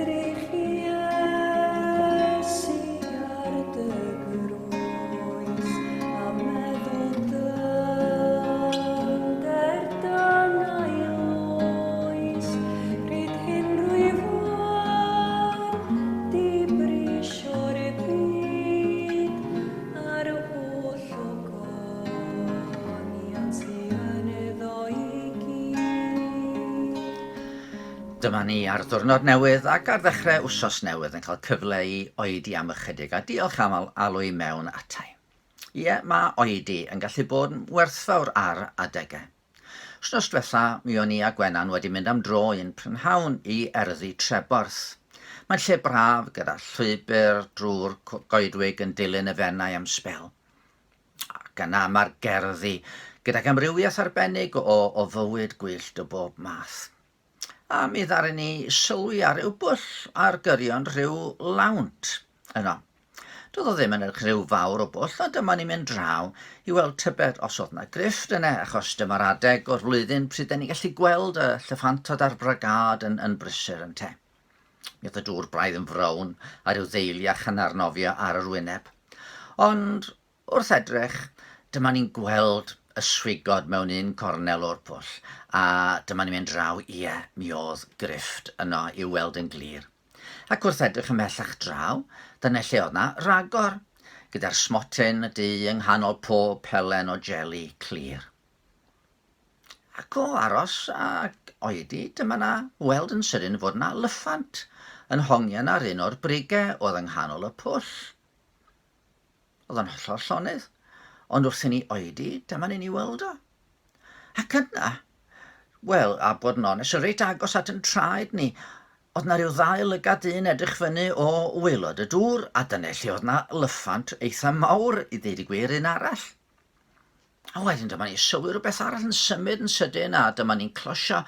Edrych Iesu ar dy groes, a meddwl dyfnder danau loes, pryd hyn rwyf wedi brisio'r byd, a'r holl ogoniant sy ynddo i gyd. Dyma ni ar ddiwrnod newydd ac ar ddechrau wsos newydd yn cael cyfle i oedi am ychydig a diolch am alw i mewn atai. Ie, mae oedi yn gallu bod yn werthfawr ar adegau. Wsnos diwetha, mi o'n i a Gwenan wedi mynd am dro un prynhawn i erddi Treborth. Mae'n lle braf gyda llwybr drwy'r goedwig yn dilyn y Fenai am sbel. Ac yna mae'r gerddi, gydag amrywiaeth arbennig o, o fywyd gwyllt o bob math. A mi ddaru ni sylwi ar ryw bwll ar gyrion rhyw lawnt yno. Doedd o ddim yn edrych rhyw fawr o bwll, ond dyma ni'n mynd draw i weld tybed os oedd 'na grifft yna, achos dyma'r adeg o'r flwyddyn pryd 'da ni'n gallu gweld y llyffantod a'r bragâd yn, yn brysur ynte. Mi oedd y dŵr braidd yn frown a rhyw ddeiliach yn arnofio ar yr wyneb. Ond wrth edrych, dyma ni'n gweld y swigod mewn un cornel o'r pwll, a dyma ni'n mynd draw, ie, mi oedd grifft yno i'w weld yn glir. Ac wrth edrych ymhellach draw, dyna lle oedd 'na ragor, gyda'r smotyn du yng nghanol pob pelen o jeli clir. Ac o aros ac oedi, dyma 'na weld yn sydyn fod 'na lyffant yn hongian ar un o'r brige oedd yng nghanol y pwll. Oedd o'n hollol llonydd, ond wrth i ni oedi, dyma ni'n ei weld o. Ac yna, wel, a bod yn onest, yn reit agos at yn traed ni, oedd 'na rhyw ddau lygad dyn edrych fyny o waelod y dŵr, a dyna lle oedd 'na lyffant eitha mawr, i ddeud y gwir, un arall. A wedyn dyma ni'n sylwi rhywbeth arall yn symud yn sydyn a dyma ni'n closio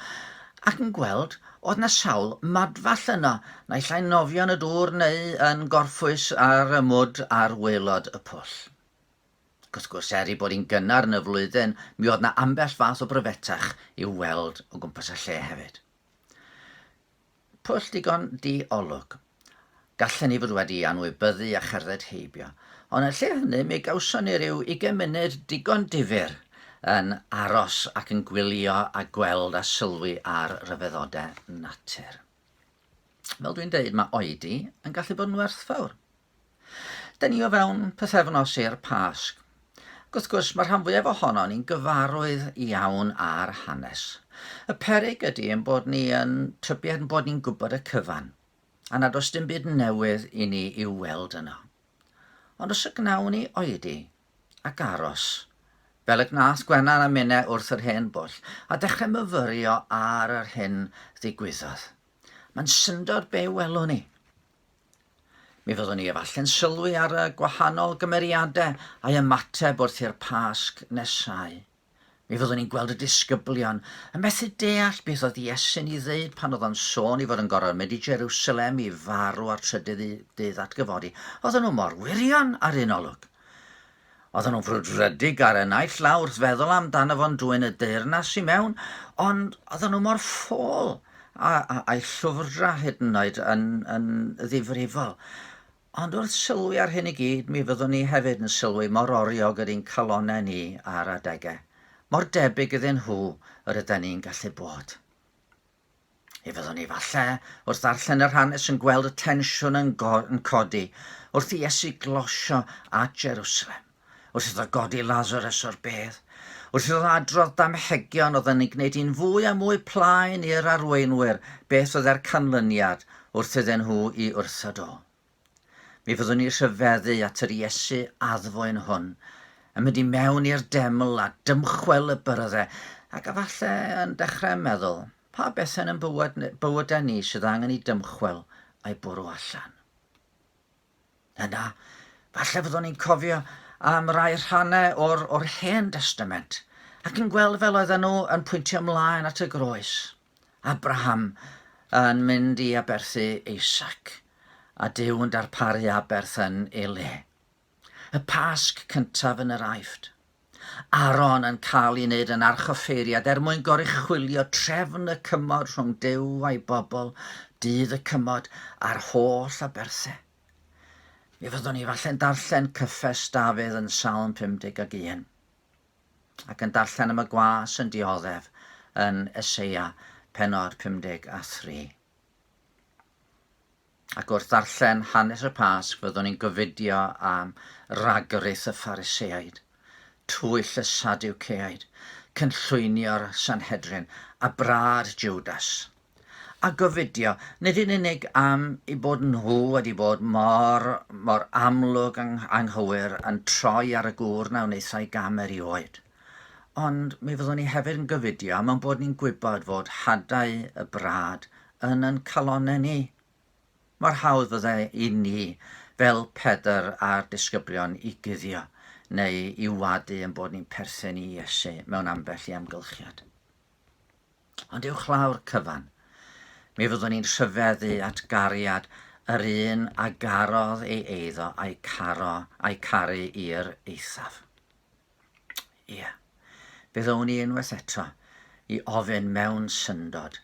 ac yn gweld oedd 'na sawl madfall yno, naill ai'n nofio yn y dŵr neu yn gorffwys ar y mwd ar waelod y pwll. Ac wrth gwrs, er ei bod hi'n gynnar yn y flwyddyn, mi oedd 'na ambell fath o bryfetach i'w weld o gwmpas y lle hefyd. Pwll digon di-olwg. Gallen ni fod wedi anwybyddu a cherdded heibio, ond yn lle hynny mi gawson ni ryw ugain munud digon difyr yn aros ac yn gwylio a gweld a sylwi ar ryfeddodau natur. Fel dwi'n deud, mae oedi yn gallu bod yn werthfawr. Dyn ni o fewn pythefnos i'r Pasg. Ac wrth gwrs, mae rhan fwyaf ohono ni'n gyfarwydd iawn â'r hanes. Y peryg ydy ein bod ni yn tybied ein bod ni'n gwybod y cyfan, a nad oes dim byd newydd i ni i'w weld yno. Ond os y gnawn ni oedi ac aros, fel y gwnaeth Gwenan a minne wrth yr hen bwll, a dechrau myfyrio ar yr hyn ddigwyddodd, mae'n syndod be welwn ni. Mi fyddwn ni efallai'n sylwi ar y gwahanol gymeriadau a'i ymateb wrth i'r Pasg nesáu. Mi fyddwn ni'n gweld y disgyblion yn methu deall beth oedd Iesu'n ei ddeud pan oedd o'n sôn ei fod yn gorfod mynd i Jerusalem i farw a'r trydydd dydd atgyfodi. Oedden nhw mor wirion ar un olwg. Oedden nhw'n frwdfrydig ar y naill law wrth feddwl amdano fo'n dwyn y deyrnas i mewn, ond oedden nhw mor ffôl a, a, a'i llwfrdra hyd yn oed yn, yn ddifrifol. Ond wrth sylwi ar hyn i gyd, mi fyddwn ni hefyd yn sylwi mor oriog ydy'n calonnau ni ar adegau. Mor debyg iddyn nhw yr yden ni'n gallu bod. Mi fyddwn ni falle, wrth ddarllen yr hanes, yn gweld y tensiwn yn, yn codi wrth i Iesu glosio at Jerusalem, wrth iddo godi Lazarus o'r bedd, wrth iddo adrodd damhegion oedd yn ei gwneud hi'n fwy a mwy plaen i'r arweinwyr beth oedd e'r canlyniad wrth iddyn nhw i wrthod o. Mi fyddwn ni'n rhyfeddu at yr Iesu addfwyn hwn, yn mynd i mewn i'r deml a dymchwel y byrddau, ac efallai yn dechrau meddwl, pa bethau yn bywyd, bywydau ni sydd angen i dymchwel a'i bwrw allan? Yna, falle fyddwn ni'n cofio am rai rhannau o'r, or Hen Testament, ac yn gweld fel oedden nhw yn pwyntio ymlaen at y groes. Abraham yn mynd i aberthu Isaac, a Duw yn darparu aberth yn ei le. Y Pasg cyntaf yn yr Aifft. Aaron yn cael ei wneud yn archoffeiriad er mwyn goruchwylio trefn y cymod rhwng Duw a'i bobl, dydd y cymod, a'r holl aberthau. Mi fyddwn ni falle'n darllen cyffes Dafydd yn Salm 51, ac yn darllen am y gwas yn dioddef yn Eseia pennod 53. Ac wrth ddarllen hanes y Pasg fyddwn ni'n gofidio am ragrith y Phariseaid, twyll y Sadiwceaid, cynllwynio'r Sanhedrin a brad Jwdas. A gofidio, nid yn unig am eu bod nhw wedi bod mor, mor amlwg anghywir yn troi ar y gŵr na wnaethai gam erioed, ond mi fyddwn ni hefyd yn gofidio am ein bod ni'n gwybod fod hadau y brad yn yn calonnau ni. Mor hawdd fyddai i ni, fel Pedr a'r disgyblion, i guddio neu i wadu ein bod ni'n perthyn i Iesu mewn ambell i amgylchiad. Ond uwchlaw'r cyfan, mi fyddwn ni'n rhyfeddu at gariad yr un a garodd ei eiddo a'i caro a'i caru i'r eithaf. Ie, fe ddown i unwaith eto i ofyn mewn syndod,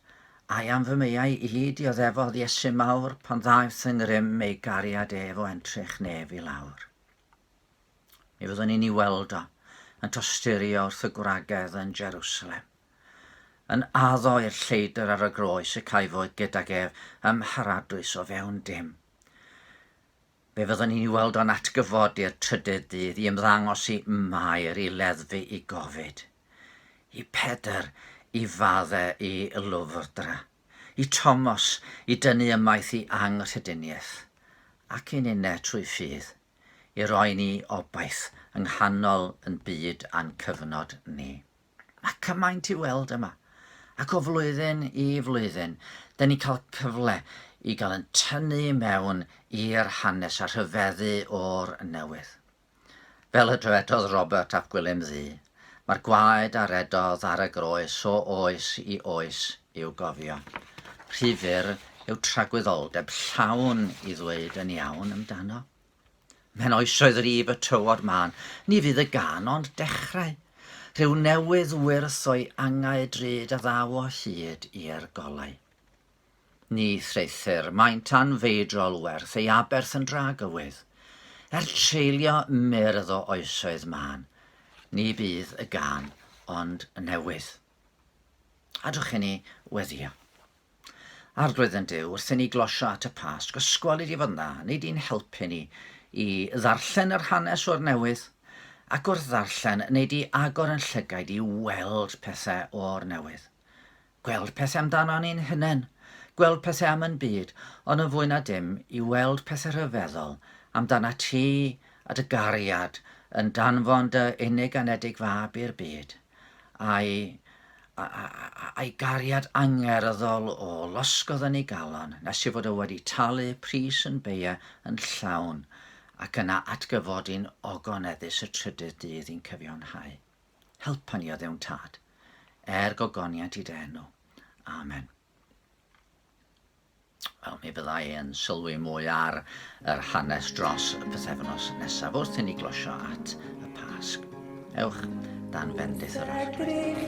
ai am fy meiau i dioddefodd Iesu mawr pan ddaeth yng ngrym ei gariad ef o entrych nef i lawr? Mi fyddwn ni'n ei weld o yn tosturio wrth y gwragedd yn Jerusalem, yn addo i'r lleidr ar y groes y cai fod gydag ef ym mharadwys o fewn dim. Fe fyddwn ni'n ei weld o'n atgyfodi'r trydydd dydd i ymddangos i Mair i leddfu i gofid, i Pedr i fadde i lwfrdra, i Tomos i dynnu ymaith i anghrediniaeth, ac i ninne trwy ffydd, i roi ni obaith yng nghanol yn byd a'n cyfnod ni. Mae cymaint i'w weld yma. Ac o flwyddyn i flwyddyn, dyn ni'n cael cyfle i gael yn tynnu mewn i'r hanes a rhyfeddu o'r newydd. Fel y dywedodd Robert ap Gwilym Ddu, mae'r gwaed a redodd ar y groes o oes i oes i'w gofio. Rhy fyr yw tragwyddoldeb llawn i ddweud yn iawn amdano. Mhen oesoedd rif y tywod mân, ni fydd y gân ond dechrau. Rhyw newydd wyrth o'i angau drud a ddaw o hyd i'r golau. Ni thraethir maint anfeidrol werth ei aberth yn dragywydd. Er treulio myrdd o oesoedd mân, ni bydd y gân ond newydd. Adwch i ni weddïo. Arglwydd yn Duw, wrth i ni glosio at y Pasg, ysgwel i di fod yna, neu di'n helpu ni i ddarllen yr hanes o'r newydd, ac wrth ddarllen, neu di agor yn llygaid i weld pethau o'r newydd. Gweld pethau amdano ni'n hunain, gweld pethau am yn byd, ond yn fwy na dim, i weld pethau rhyfeddol amdana ti a dy gariad yn danfon dy unig anedig fab i'r byd, a'i a'i gariad angerddol o losgodd yn ei galon nes ei fod o wedi talu pris yn beia yn llawn ac yna atgyfodi'n ogoneddus y trydydd dydd i'n cyfiawnhau. Helpa ni o Dduw'n Tad, er gogoniant i dy enw. Amen. Wel, mi fydda i yn sylwi mwy ar yr hanes dros y pythefnos nesaf wrth i ni glosio at y Pasg. Ewch dan fendith yr Arglwydd.